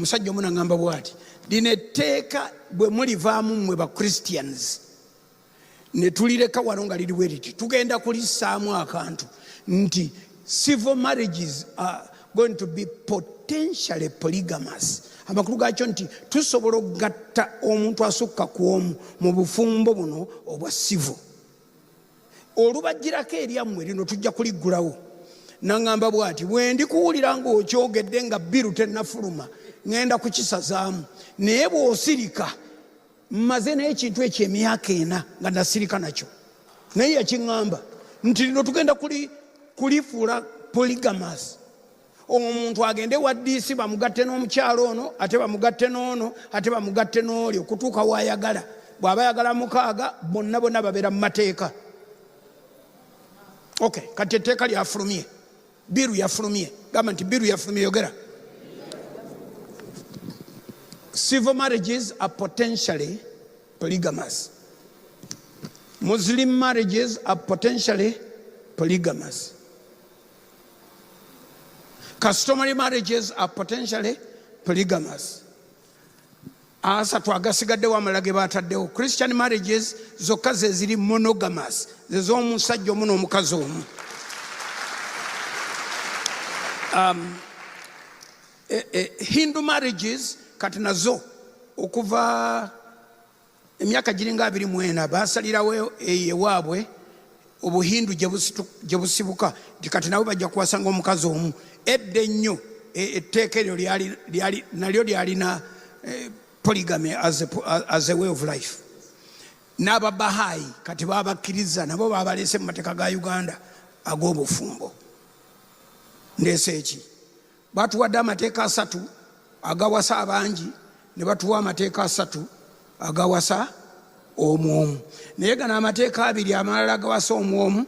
Omusajja omu nagamba bwati, lino etteeka bwe mulivaamu mmwe ba Christians ne tulireka wano nga liri bwe riti, tugenda kulissaamu akantu nti civil marriages are going to be potentially polygamous. Amakulu gaakyo nti tusobola okugatta omuntu asukka ku omu mu bufumbo buno obwa civil. Olubajjirako eryammwe lino tujja kuliggulawo. Naŋŋamba bw'ati, bwe ndikuwulira ng'okyogedde nga bbiru tennafuluma, ŋŋenda kukisazaamu, naye bw'osirika. Mmaze n'ekintu ekyo emyaka 4 nga nasirika nakyo, naye yakiŋŋamba nti lino tugenda kulifuula polygamous. Omuntu agende wa DC bamugatte n'omukyalo ono, ate bamugatte n'ono, ate bamugatte n'oli, okutuuka w'ayagala. Bw'aba ayagala 6, bonna bonna babeera mu mateeka. Okay, kati etteeka lyafulumye, biru yafulumye. Gamba nti biru yafulumye. Yogera. Civil marriages are potentially polygamous. Muslim marriages are potentially polygamous. Customary marriages are potentially polygamous. Asatu agasigaddewo amalala ge bataddewo, Christian marriages zokka ze ziri monogamous, ze z'omusajja omu n'omukazi omu. Hindu marriages kati nazo okuva emyaka giringa 24 basalirawo eyo ewaabwe obuhindu gye busibuka nti kati nabo bajja kuwasanga omukazi omu. Edda ennyo etteeka eryo nalyo lyalina polygamy as a way of life. N'Ababahayi kati babakkiriza, nabo babaleese mu mateeka ga Uganda ag'obufumbo. Ndeese eki? Batuwadde amateeka 3 agawasa abangi, ne batuwa amateeka 3 agawasa omu omu. Naye gano amateeka 2 amalala agawasa omu omu,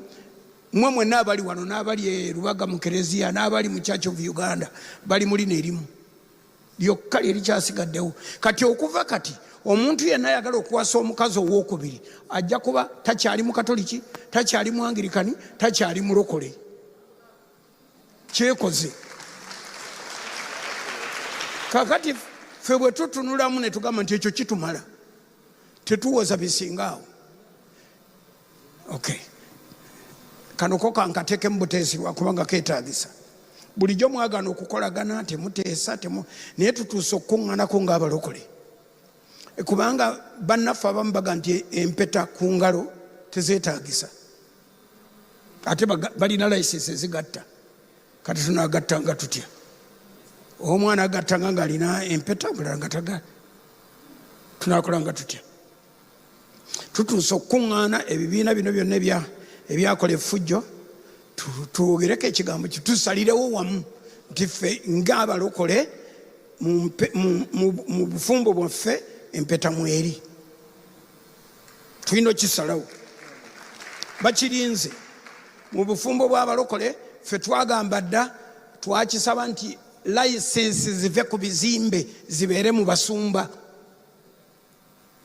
mmwe mwenna abali wano n'abali e Lubaga mu Kereziya n'abali mu Church of Uganda bali mu lino erimu lyokka lye likyasigaddewo. Kati okuva kati omuntu yenna ayagala okuwasa omukazi owokubiri ajja kuba takyali Mukatoliki, takyali Muangirikani, takyali mulokole. Kyekoze. Kakati ffe bwe tutunulamu ne tugamba nti ekyo kitumala, tetuwoza bisingaawo. Okay, kano ko kankateekemu buteesi lwakubanga keetaagisa. Bulijjo mwagaana okukolagana, temuteesa, naye tutuuse okukuŋŋanako ng'abalokole, kubanga bannaffe abamu baga nti empeta ku ngalo tezeetaagisa, ate balina layisinsi ezigatta. Kati tunagatta nga tutya? Omwana agattanga ng'alina empeta, omulala nga tagala, tunakola nga tutya? Tutuuse okukuŋŋaana ebibiina bino byonna ebyakola effujjo, twogereko ekigambo kitusalirewo wamu nti ffe ng'abalokole mu bufumbo bwaffe empeta mweri, tulina okisalawo. Bakirinze mu bufumbo bw'abalokole. Ffe twagamba dda, twakisaba nti layisinsi zive ku bizimbe zibeere mu basumba.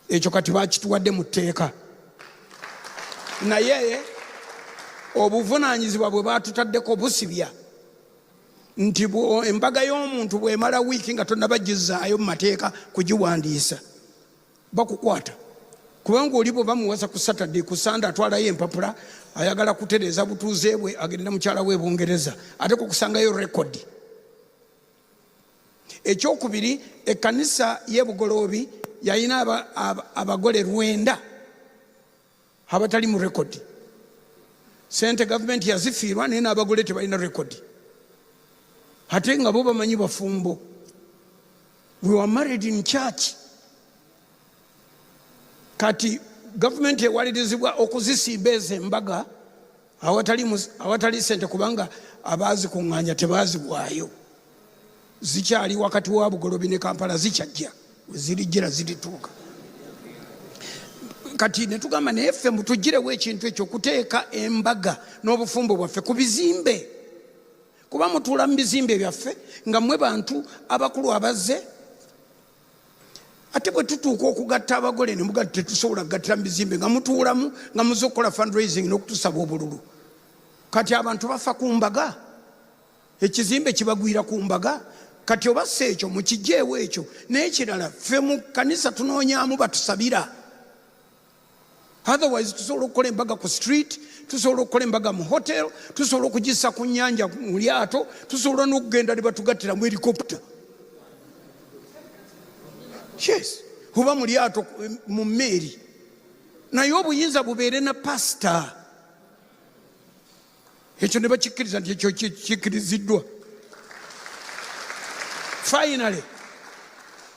Ekyo kati bakituwadde mu tteeka, naye obuvunaanyizibwa bwe batutaddeko busibya nti embaga y'omuntu bw'emala wiiki nga tonnabagizaayo mu mateeka kugiwandiisa, bakukwata. Kubanga oli bwe bamuwasa ku Saturday, ku Sande atwalayo empapula, ayagala kutereeza butuuze bwe agende mukyala we Bungereza, ate kukusangayo rekodi. Ekyokubiri, ekkanisa y'e Bugoloobi yalina abagole 9 abatali mu rekodi. Sente gavumenti yazifiirwa, naye n'abagole tebalina rekodi, ate nga bo bamanyi bafumbo. We were married in church. Kati gavumenti ewalirizibwa okuzisimba ezo embaga awatali sente, kubanga abaazikuŋŋaanya tebaazibwayo, zikyali wakati wa Bugolobi ne Kampala, zikyajja, wezirijjira zirituuka. Kati ne tugamba, naye ffe mutugirewo ekintu ekyo okuteeka embaga n'obufumbo bwaffe ku bizimbe, kuba mutuula mu bizimbe byaffe nga mmwe bantu abakulu abazze. Ate bwe tutuuka okugatta abagole ne muga tetusobola kugattira mu bizimbe nga mutuulamu, nga muze okukola fundraising n'okutusaba obululu. Kati abantu bafa ku mbaga, ekizimbe kibagwira ku mbaga. Kati oba si ekyo, mukijeewo ekyo. N'ekirala, ffe mu kkanisa tunoonyaamu batusabira. Otherwise tusobola okukola embaga ku street, tusobola okukola embaga mu hotel, tusobola okugissa ku nnyanja mu lyato, tusobola n'okugenda ne batugattira mu helicopter, yes, oba mu lyato, mu mmeeri, naye obuyinza bubeere na pasita. Ekyo ne bakikkiriza nti ekyo kikkiriziddwa. Finally,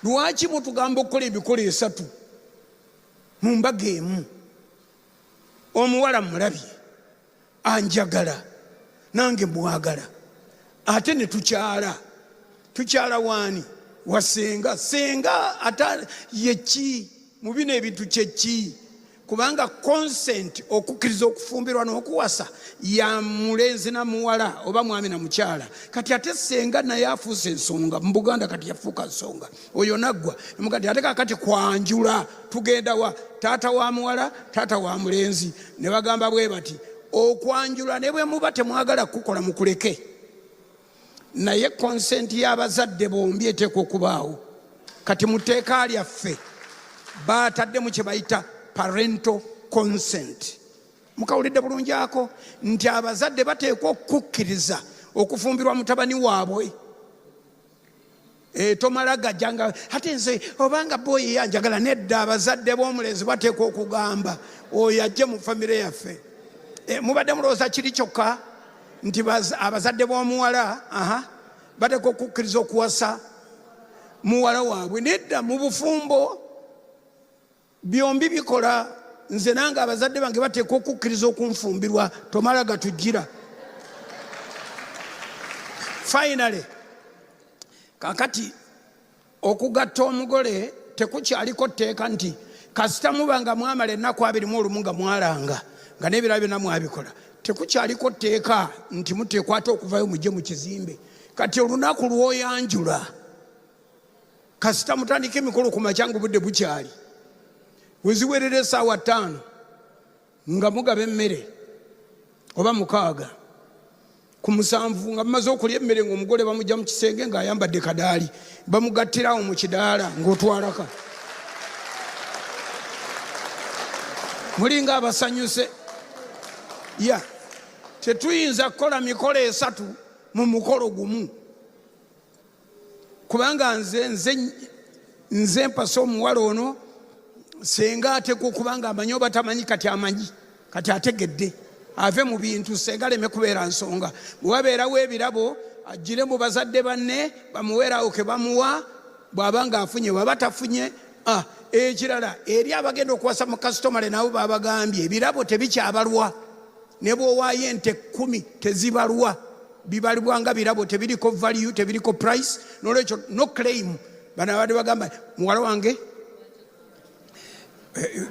lwaki mutugamba okukola emikolo esatu mu mbaga emu? Omuwala mulabye, anjagala, nange mwagala, ate ne tukyala. Tukyala waani? Wasenga. Senga ate yeki mu bino ebintu kyeki? Kubanga consent, okukkiriza okufumbirwa n'okuwasa, ya mulenzi na muwala oba mwami na mukyala. Kati ate senga naye afuuse ensonga mu Buganda. Kati yafuuka nsonga. Oyo naggwa mugati. Ate kakati kwanjula tugenda wa taata wa muwala, taata wa mulenzi, ne bagamba bwe bati: okwanjula ne bwe muba temwagala kukola, mukuleke, naye consent y'abazadde bombi eteekwa okubaawo. Kati mu tteeka lyaffe baataddemu kye bayita parental consent. Mukawulidde bulungi ako, nti abazadde bateekwa okukkiriza okufumbirwa mutabani waabwe. Tomala gajjanga ate nze obanga boyi yanjagala. Nedda, abazadde b'omulenzi bateekwa okugamba oyo ajje mu famire yaffe. Mubadde mulowooza kiri kyokka nti abazadde b'omuwala, aha, bateekwa okukkiriza okuwasa muwala waabwe. Nedda, mu bufumbo byombi bikola. Nze nange abazadde bange bateekwa okukkiriza okunfumbirwa. Tomala gatujjira. Finally, kakati okugatta omugole tekukyaliko tteeka nti kasita muba nga mwamala ennaku 21 nga mwalanga, nga n'ebirala byonna mwabikola, tekukyaliko tteeka nti muteekwa ate okuvayo mujje mu kizimbe. Kati olunaku lw'oyanjula, kasita mutandika emikolo ku makya nga obudde bukyali, weziwerera essaawa 5 nga mugaba emmere, oba 6, ku 7 nga mumaze okulya emmere, ngaomugole bamujja mu kisenge ng'ayambadde kadaali, bamugattirawo mu kidaala ng'otwalaka. Mulinga abasanyuse ya. Tetuyinza kukola mikolo esatu mu mukolo gumu, kubanga nze mpasa omuwala ono, senga ateekwa okuba nga amanyi oba tamanyi. Kati amanyi, kati ategedde, ave mu bintu. Senga aleme kubeera nsonga. Bwe wabeerawo ebirabo, agire mu bazadde banne bamuweerawo ke bamuwa, bw'aba nga afunye, bw'aba tafunye. Ekirala, eri abagenda okuwasa mu customary, nabo babagambye ebirabo tebikyabalwa. Ne bw'owaayo ente 10 tezibalwa, bibalibwa nga birabo, tebiriko value, tebiriko price. Nolwekyo no claim. Bano abadde bagamba muwala wange,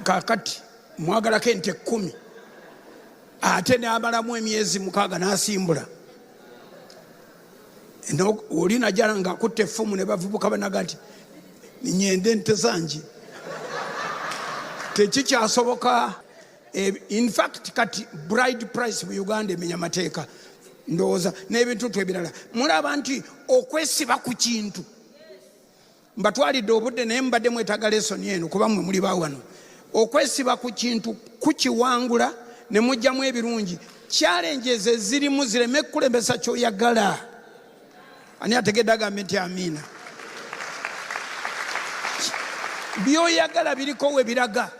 kakati mwagalako ente 10, ate n'amalamu emyezi 6 n'asimbula. Oli najala ng'akutta effumu ne bavubuka banaga nti nyende ente zange. Tekikyasoboka. In fact, kati bride price mu Uganda emenya mateeka, ndowooza n'ebintu ebirala. Mulaba nti okwesiba ku kintu, mbatwalidde obudde, naye mubadde mwetaaga lesson eno kuba mmwe muli bawano. Okwesiba ku kintu kukiwangula ne mugjamu ebirungi. Challenges ezirimu zireme kukulembesa kyoyagala. Ani ategedde agambe nti amiina? Byoyagala biriko we biraga.